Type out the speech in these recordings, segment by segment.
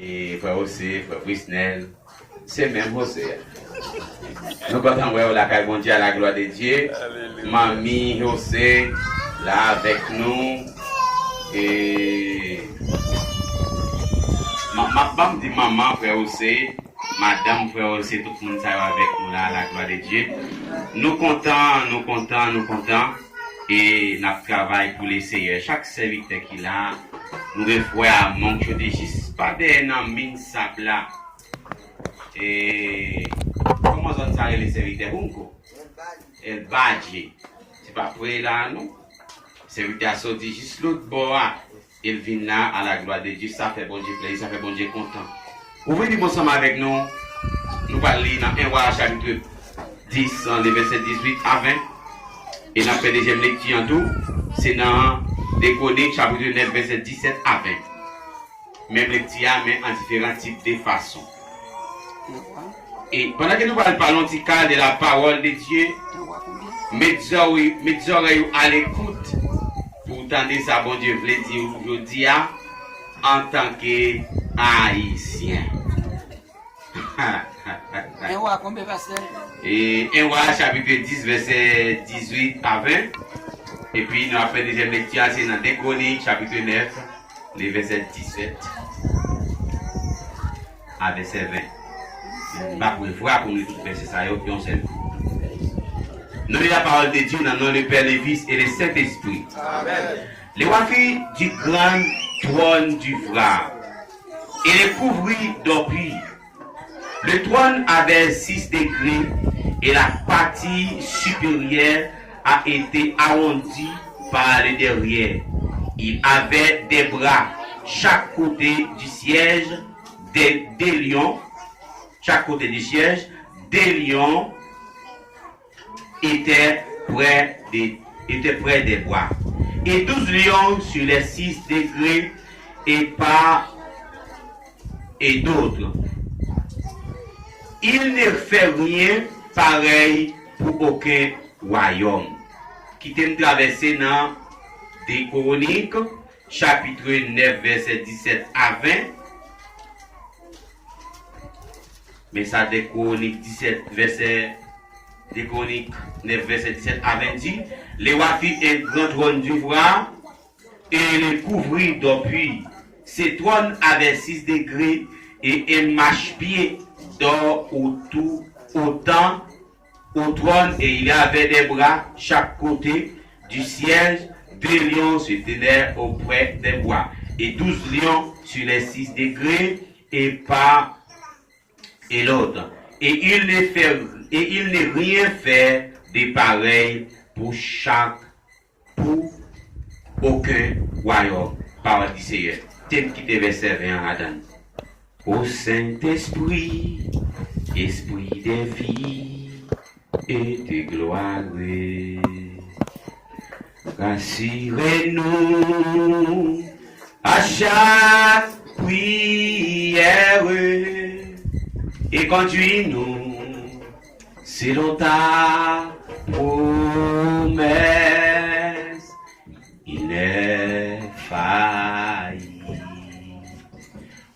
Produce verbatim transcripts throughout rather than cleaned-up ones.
E frè Jose, frè Frisnel, se menm Jose a. Nou kontan wè w lakay Bondye, à la gloire de Dieu. Manmi Jose la avèk nou. E m ap ban m di manman frè Jose, madanm frè Jose, tout moun sa yo avèk nou la, à la gloire de Dieu. Nou kontan, nou kontan, nou kontan. E n ap travay pou Leseyè. Chak sèvitè ki la, nou gen frè Amon ki soti jis pa dèyè nan min sab la. E kòman zòn sa rele, sèvitè Hunko? El Badje. Se pa pre la non. Sèvitè a soti jis lòt bò a. E l vin la, à la gloire de Dieu, sa fè Bondye plezi, sa fè Bondye kontan. Ouvri Bib ansanm avèk nou. Nou pral li nan en Wa chapit dis, le vèsè dizuit a ven. E n ap fè dezyèm lekti an tou. Se nan de Kwonik chapit nèf, vèsè disèt a ven. Menm lekti a, men an diferan tip de fason. E pandan ke nou pral pale yon ti kal de la parole de Dieu, met zòrèy, met zòrèy ou alekout pou w tande sa Bondye vle di w jodi a, antanke Ayisyen. En Wa konbyen, pastè? E en Wa chapit dis, vèsè dizuit a ven. Epi nou ap fè dezyèm lekti a, se nan de Kwonik chapit nèf, le vèsè disèt a vèsè ven. M pa pou vra pou m li tout vèsè sa yo yon sèl kou. Nou li la parole de Dieu nan non le Père, le Fils et le Saint-Esprit. Amèn. Le Wa fit du grand trône du phare et le couvrit d'or pur. Le trône avait six degrés et la partie supérieure a été arrondie par le derrière. Il avait des bras chaque côté du siège, des, des lions, chaque côté du siège, des lions étaient près des, étaient près des bras, et douze lions sur les six degrés et par et d'autres. Il ne fait rien pareil pour aucun royaume. Kite m travèse nan de Kwonik, chapit nèf, vèsè disèt a ven. Men sa de Kwonik disèt, vèsè, de Kwonik nèf, vèsè disèt a ven di, Le Wa fit un grand trône d'ivoire et le couvrit d'or pur. Ce trône avait six degrés et un marchepied d'or autour, autant au trône, et il y avait des bras chaque côté du siège, deux lions se tenaient auprès des bras, et douze lions sur les six degrés, et par et l'autre. Et il ne fait, et il ne rien fait de pareil pour chaque pou okenn wayòm. Pawòl di Seyè. Te m kite vèsè ven an ladan l. O Sentespri, Espri de vi e de glwa, rasire nou a chak priyè e kondui nou selon ta pwomès, infayi,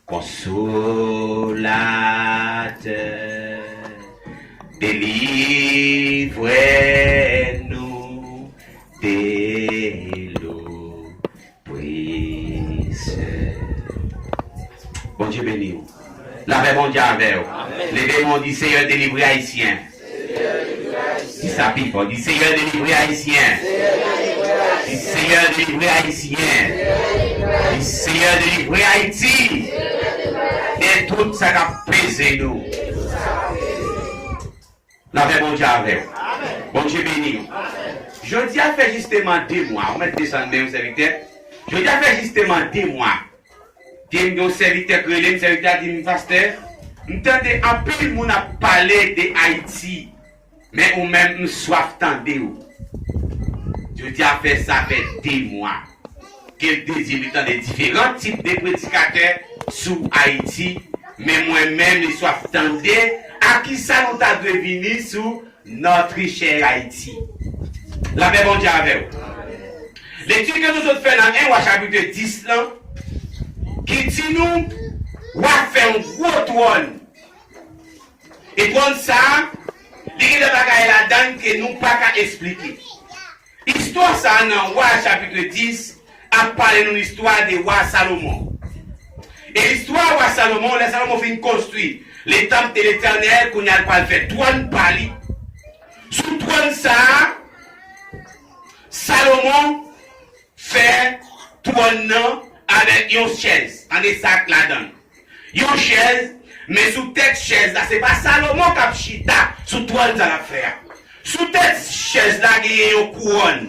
konsolatè, delivre nou de lo presè. Bondye beni w. Lapè Bondye avè w. Leve men w, di, Seyè, delivre Ayisyen. Di sa pi fò. Di, Seyè, delivre Ayisyen. Di, Seyè, delivre Ayisyen. Di, Seyè, delivre Ayiti de tout sa k ap peze nou. Lapè Bondye avè w. Bondye beni w. Jodi a fè jisteman de mwa. Ou mèt desann men w, sèvitè. Jodi a fè jisteman de mwa. Gen yon sèvitè k rele m, sèvitè a di m, Pastè, m tande anpil moun ap pale de Ayiti, men ou menm, m swaf tande w. Jodi a fè sa fè de mwa ke l dezi m tande diferan tip de predikatè sou Ayiti, men mwen menm, m swaf tande a kisa nou ta dwe vini sou notre chère Haïti. Lapè Bondye avè w. Lekti ke nou sot fè nan en Wa chapit dis lan, ki di nou, w ap fè yon gwo twòn. E twòn sa a, li gen de bagay ladan l ke nou pa ka esplike. Istwa sa a nan Wa chapit dis ap pale nou listwa de wa Salomon. E listwa wa Salomon, lè Salomon fin konstwi le temple de l'Éternel, kounye a l pral fè twòn pa li. Sou twòn sa a, Salomon fè twòn nan avèk yon chèz, an estak ladan l. Yon chèz, men sou tèt chèz la, se pa Salomon k ap chita sou twòn sa l ap fè a. Sou tèt chèz la, genyen yon kouwòn.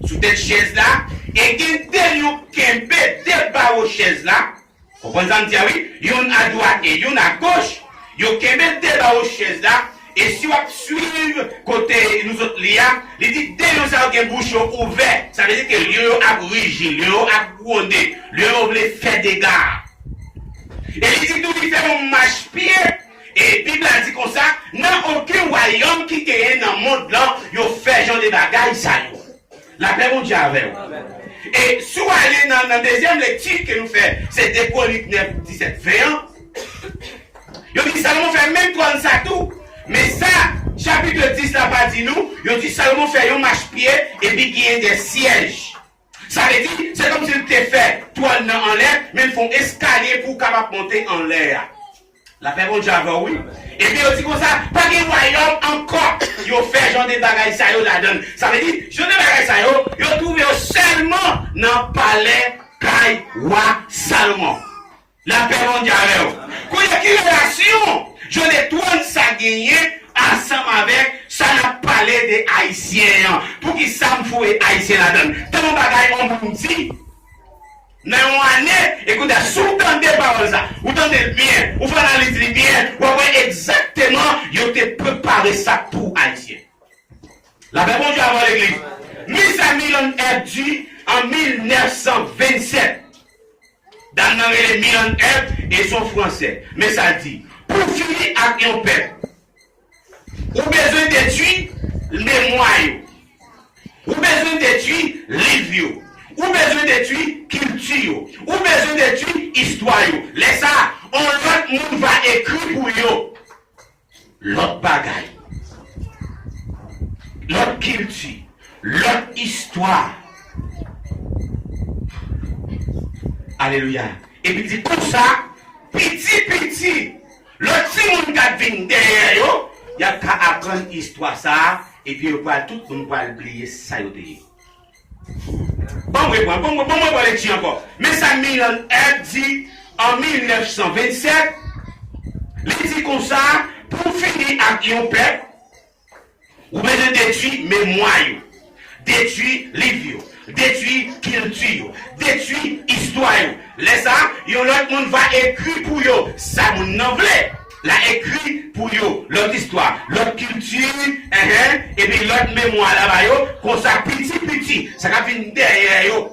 Sou tèt chèz la, e gen de lyon k kenbe de bawo chèz la. Konprann sa m di a, wi? Youn adwat e youn agoch. Yo kenbe de bawo chèz la. E si w ap swiv kote nou sot li a, li di de lyon sa yo gen bouch yo ouvè. Sa vle di ke lyon yo ap riji, lyon yo ap gwonde, lyon yo vle fè dega. E li di tou li fè yon mach pye. E Bib la di konsa, nan okenn wayòm ki genyen nan mond lan, yo fè jan de bagay sa yo. Lapè Bondye avè w. E si w ale nan, nan dezyèm lekti ke nou fè, se de Kwonik nèf, disèt, ven an, yo di Salomon fè menm twòn sa tou. Men sa, chapit dis la pa di nou, yo di Salomon fè yon mach pye, epi genyen de syèj. Sa vle di, se kòmsi l te fè twòn nan anlè, men l fè yon eskalye pou w kapab monte anlè a. Lapè Bondye avè w, wi. Epi yo di konsa, pa gen wayòm ankò yo fè jan de bagay sa yo ladan l. Sa vle di, jan de bagay sa yo, yo twouve yo sèlman nan palè kay wa Salomon. Lapè Bondye avè w. Kounye a, ki relasyon jan de twòn sa genyen ansanm avèk sa n ap pale de Ayisyen an? Poukisa m foure Ayisyen ladan l? Tande yon bagay yon moun di nan yon ane, e kounye a, si w tande pawòl sa, ou tande l byen, ou fè analiz li byen, w ap wè egzakteman yo te prepare sa pou Ayisyen. Lapè Bondye avè w, legliz. Men sa Milan Ep di an mil nèf san vennsèt. Dam nan rele Milan Ep e se yon Fransè. Men sa l di, pou fini ak yon pèp, ou bezwen detwi memwa yo. Ou bezwen detwi liv yo. Ou bezwen detwi kilti yo. Ou bezwen detwi istwa yo. Lè sa a, yon lòt moun va ekri pou yo lòt bagay, lòt kilti, lòt istwa. Alelouya. Epi di konsa, piti piti, lòt timoun k ap vin dèyè yo, y ap ka aprann istwa sa a, epi yo pral, tout moun pral bliye sa yo te ye. Ban mwen pran, ban mwen, ban mwen pran lekti ankò. Men sa Milan Ep di an mil nèf san vennsèt. Li di konsa, pou fini ak yon pèp, ou bezwen detwi memwa yo, detwi liv yo, detwi kilti yo, detwi istwa yo. Lè sa a, yon lòt moun va ekri pou yo sa moun nan vle. L a ekri pou yo lòt istwa, lòt kilti, enhen, epi lòt memwa la ba yo, konsa piti piti, sa k ap vin dèyè yo,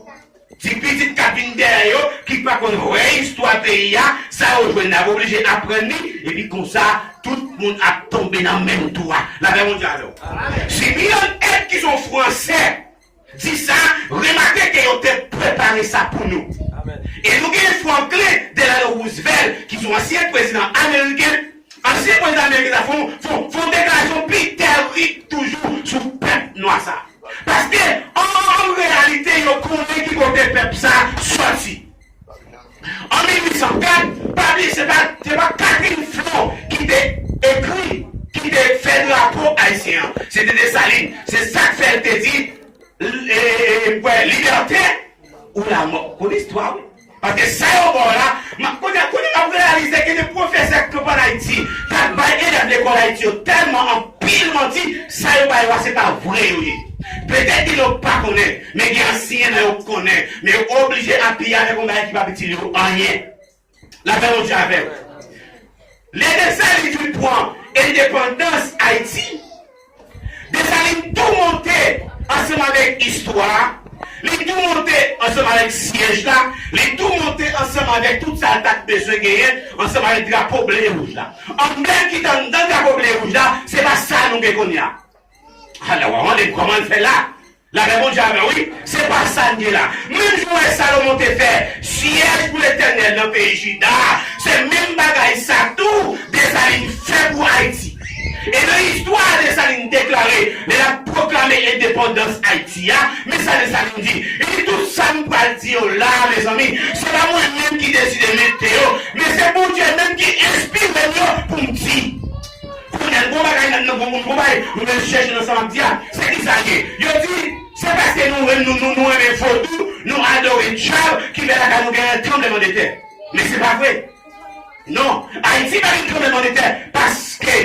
ti pitit k ap vin dèyè yo, ki pa konn vrè istwa peyi a, sa yo jwenn la, yo oblije aprann li, epi konsa, tout moun ap tonbe nan menm twou a. Lapè Bondye avè w. Si Milan Ep ki se yon Fransè, di sa, remake ke yo te prepare sa pou nou. E nou gen Franklin Delano Roosevelt, ki se yon ansyen prezidan ameriken. Ansyen prezidan ameriken sa fè yon, fè yon, fè yon deklarasyon pi tèrib toujou sou pèp nwa sa. Paske, an, an reyalite, yo konnen ki kote pèp sa sòti. An mil uit san kat, pa bliye, se pa, se pa Catherine Flon ki te ekri, ki te fè drapo ayisyen an. Se te Desalin. Se sa k fè l te di, e, e, e, kwè, libète ou lamò. Ou konn istwa, wi. Paske sa yo ba w la, m ap, kounye a, kounye a, m ap reyalize gen de pwofesè k kanpe ann Ayiti, k ap bay elèv lekòl Ayiti yo tèlman anpil manti, sa yo ba yo a, se pa vre yo ye. Petèt gen yo pa konnen, men gen ansyen nan yo k konnen, men yo oblije apiye avèk yon bagay ki p ap itil yo anyen. Lapè Bondye avè w. Lè Desalin fin pran endepandans Ayiti, Desalin tou monte ansanm avèk istwa, li tou monte ansanm avèk syèj la, li tou monte ansanm avèk tout sa l t ap bezwen genyen, ansanm avèk drapo ble e wouj la. Anben, ki t anndan drapo ble e wouj la, se pa sa nou gen kounye a. Alò, w a mande m kòman l fè la? Lapè Bondye avè w, wi. Se pa sa n ye la. Menm jan w wè Salomon te fè syèj pou Letènèl nan peyi Jida, se menm bagay sa tou Desalin fè pou Ayiti. E nan istwa a, Desalin deklare, lè l ap pwoklame endepandans Ayiti a, men sa Desalin di, li di, tout sa m pral di yo la a, mezanmi, se pa mwen menm ki deside mete yo, men se Bondye menm ki enspire m yo pou m di. Kounye a, gon bagay nan, nan, gon, gon bagay, nou menm chèche nan sa m ap di a, se ki sa l ye? Yo di, se paske nou, nou, nou, nou renmen vodou, nou adore dyab, ki fè lakay nou gen tranblemanntè. Men se pa vre. Non, Ayiti pa gen tranblemanntè paske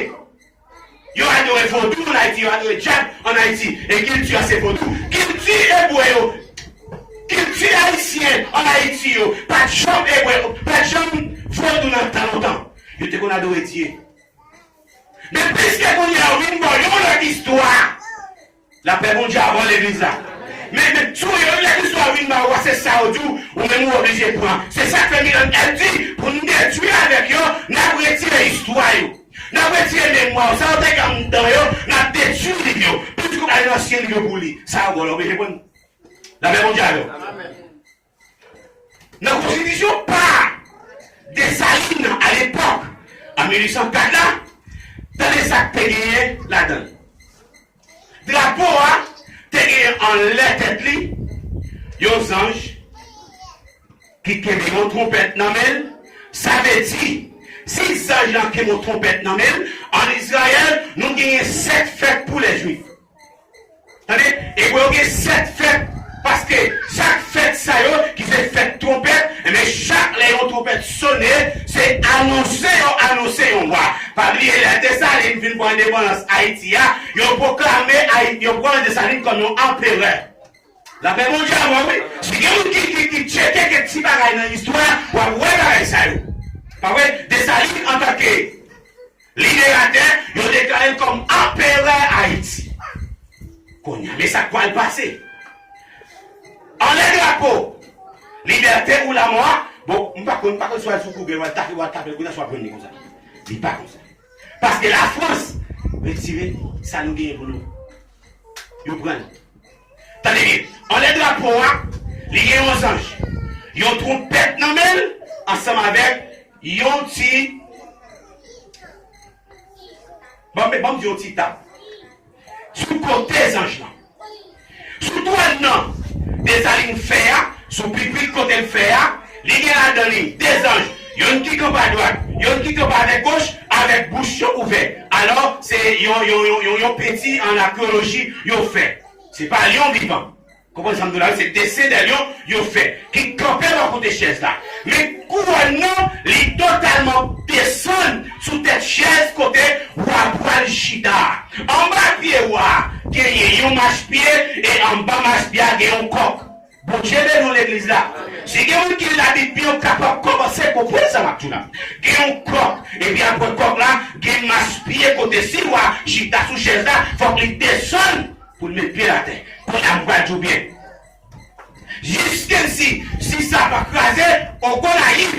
yo adore vodou ann Ayiti, yo adore dyab ann Ayiti, e kilti a se vodou. Kilti ebre yo, kilti ayisyen ann Ayiti yo, pa t janm ebre, pa t janm vodou nan tan lontan. Yo te konn adore Dye. Men piske kounye a yo vin ba w yon lòt istwa. Lapè Bondye avè w legliz la. Men, men, sou yon lòt istwa vin ba w, se sa yo di w, ou menm ou oblije pran. Se sa k fè Milann L di, pou n detwi avèk yo, n ap retire istwa yo. N ap retire memwa yo. Sa yo te gen anndan yo, n ap detwi liv yo. Pitit ou pral nan ansyen liv yo pou li. Sa yo ba w la, ou oblije pran. Lapè Bondye avè w. Nan konstitisyon pa Desalin nan, alepòk, an mil uit san kat la, tande sa k te genyen ladan l. Drapo a te genyen anlè tèt li yon zanj ki kenbe yon twonpèt nan men l. Sa vle di, si zanj lan kenbe yon twonpèt nan men l, ann Izrayèl, nou genyen sèt fèt pou lèjwif. Tande, ebre yo gen sèt fèt, paske chak fèt sa yo, ki se fèt twonpèt, enben, chak lè yon twonpèt sone, se anonse yo anonse yon wa. Pa bliye, lè Desalin vin pran endepandans Ayiti a, yo pwoklame Ayi-, yo pran Desalin kòm yon anperè. Lapè Bondye avè w, wi. Si gen moun ki, ki, ki tcheke kèk ti bagay nan istwa, w ap wè bagay sa yo. Pa vre? Desalin antanke liberatè, yo deklare l kòm anperè Ayiti. Kounye a, men sa k pral pase. Anlè drapo, libète ou lamò a, bon, m pa konn, m pa konn si w al sou Google, w al tape, w al tape l, kounye a swa pran li konsa. Li pa konsa. Paske Lafrans retire sa nou genyen pou nou. Yo pran l. Tande byen, anlè drapo a, li gen yon zanj. Yon twonpèt nan men l, ansanm avèk yon ti, ban m, ban m di yon ti tab. Sou kote zanj lan. Sou twòn nan, Desalin fè a, sou pipit kote l fè a, li gen ladan li de zanj, youn ki kanpe adwat, youn ki kanpe avèk goch, avèk bouch yo ouvè. Alò, se yon, yon, yon, yon, yon penti an akyoloji yo fè. Se pa lyon vivan. Konprann sa m di w la, se desen de lyon yo fè, ki kanpe bò kote chèz la. Men kouwòn nan, li totalman desann sou tèt chèz kote wa pral chita a. Anba pye wa a, genyen yon machpye, e anba machpye a, gen yon kòk. Bondye beni w, legliz la. Si gen moun ki li Labib byen, w kapab kòmanse konprann sa m ap di w la. Gen yon kòk, epi apre kòk la, gen machpye kote si wa chita sou chèz la, fòk li desann pou l met pye l atè. Kounye a m pral di w byen. Jiskensi, si sa pa kraze, Ogonayiv,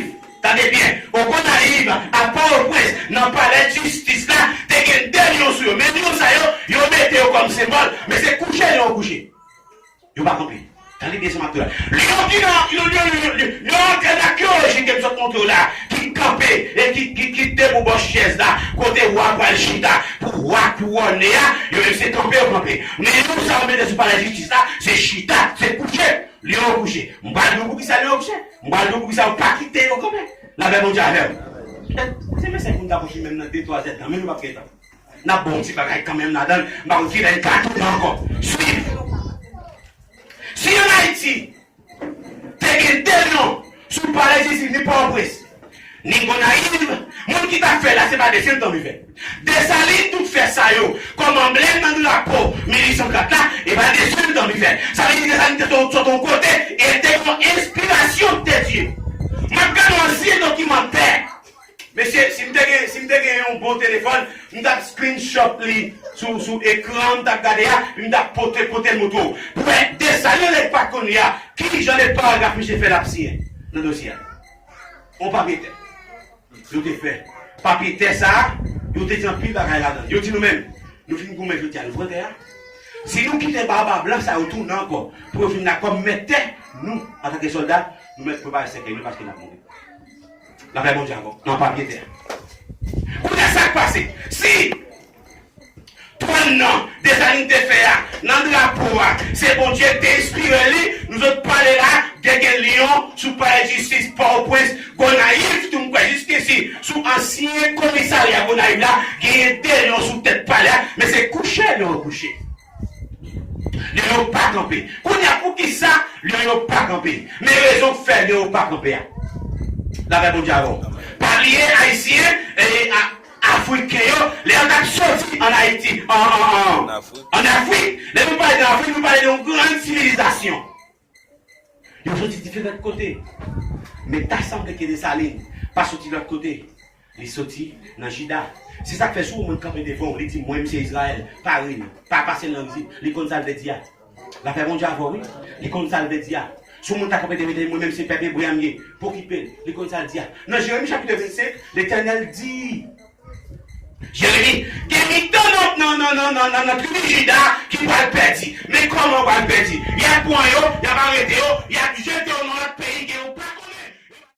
tande byen, Ogonayiv, a Pòtoprens, nan palè jistis la, te gen de lyon sou yo. Men lyon sa yo, yo mete yo kòm senbòl, men se kouche lyon yo kouche. Yo pa kanpe. Tande byen sa m ap di w la. Lyon ki nan, lyon, lyon, lyon, lyon, lyon antre nan akyoloji ke m sot montre w la, ki kanpe, e ki, ki, ki debou bò chèz la, kote wa pral chita, pou wa kouwone a, yo menm se kanpe yo kanpe. Men lyon sa yo mete sou palè jistis la, se chita, se kouche. Lyon yo kouche. M pral di w poukisa lyon yo kouche. M pral di w poukisa yo pa kite yo kanpe. Lapè Bondye avè w. Se mesaj pou n ta kontinye menm nan de twa zèdtan, men nou p ap gen tan. N ap ba w yon ti bagay kanmenm ladan l. M pa konn kilè n ka tounen ankò. Swiv. Si ann Ayiti, te gen de lyon sou palè jistis ni Pòtoprens, ni Gonayiv, moun ki t ap fè l la, se pa Desalin tanbifè. Desalin tout fè sa yo, kòm anblèm nan drapo mil uit san kat la, e pa Desalin tanbifè. Sa vle di Desalin te sot, sot yon kote, e te yon enspirasyon de Dye. M ap gade yon ansyen dokimantè. Mesye, si m te gen, si m te gen yon bon telefòn, m t ap screenshot li sou, sou ekran, m t ap gade a, m t ap pote, pote l montre w. Pou wè Desalin lè l pa t konn li a, ki jan de paragraf misye fè l ap siyen nan dosye a. On papye tè. Yo te fè. Papye tè sa a, yo te di anpil bagay ladan l. Yo di nou menm, nou fin goumen jodi a, nou pran tè a. Si nou kite baba blan sa yo tounen ankò pou yo vin la kòm mèt tè, nou, antanke sòlda, nou mèt prepare sèkèy nou paske n ap mouri. Lapè Bondye avè w. Nan papye tè. Kounye a sa k pase? Si twòn nan, desann te fè a, nan drapo a, se Bondye ki te enspire li, nou sot pale la, gen gen lyon sou palè jistis, Pòtoprens, Gonayiv, tou m kwè jiskisi, sou ansyen komisarya Gonayiv la, genyen de lyon sou tèt palè a, men se kouche lyon yo kouche. Lyon yo pa kanpe. Kounye a, poukisa lyon yo pa kanpe? Men rezon k fè lyon yo pa kanpe a. Lapè Bondye avè w. Pabliye Ayisyen e a- Afriken yo, lè yo t ap soti ann Ayiti, an, an, an, ann Afrik, lè nou pale de Afrik, nou pale de yon grann sivilizasyon. Yo soti diferan kote. Men ta sanble ke Desalin pa soti lòt kote. Li soti nan Jida. Se sa k fè si yon moun kanpe devan w, li di, "Mwen, m se Izrayèl, pa ri m, pa pase nan rizib." Li konn sa l vle di a. Lapè Bondye avè w, wi. Li konn sa l vle di a. Si yon moun ta kanpe devan l, li di, "Mwen menm se pèp ebre a m ye, pa okipe l." Li konn sa l di a. Nan Jeremi chapit vennsenk, Letènèl di, Jeremi, gen mitan nan, nan, nan, nan, nan, nan, nan tribi Jida ki pral pèdi. Men kòman yo pral pèdi? Y ap pran yo, y ap arete yo, y ap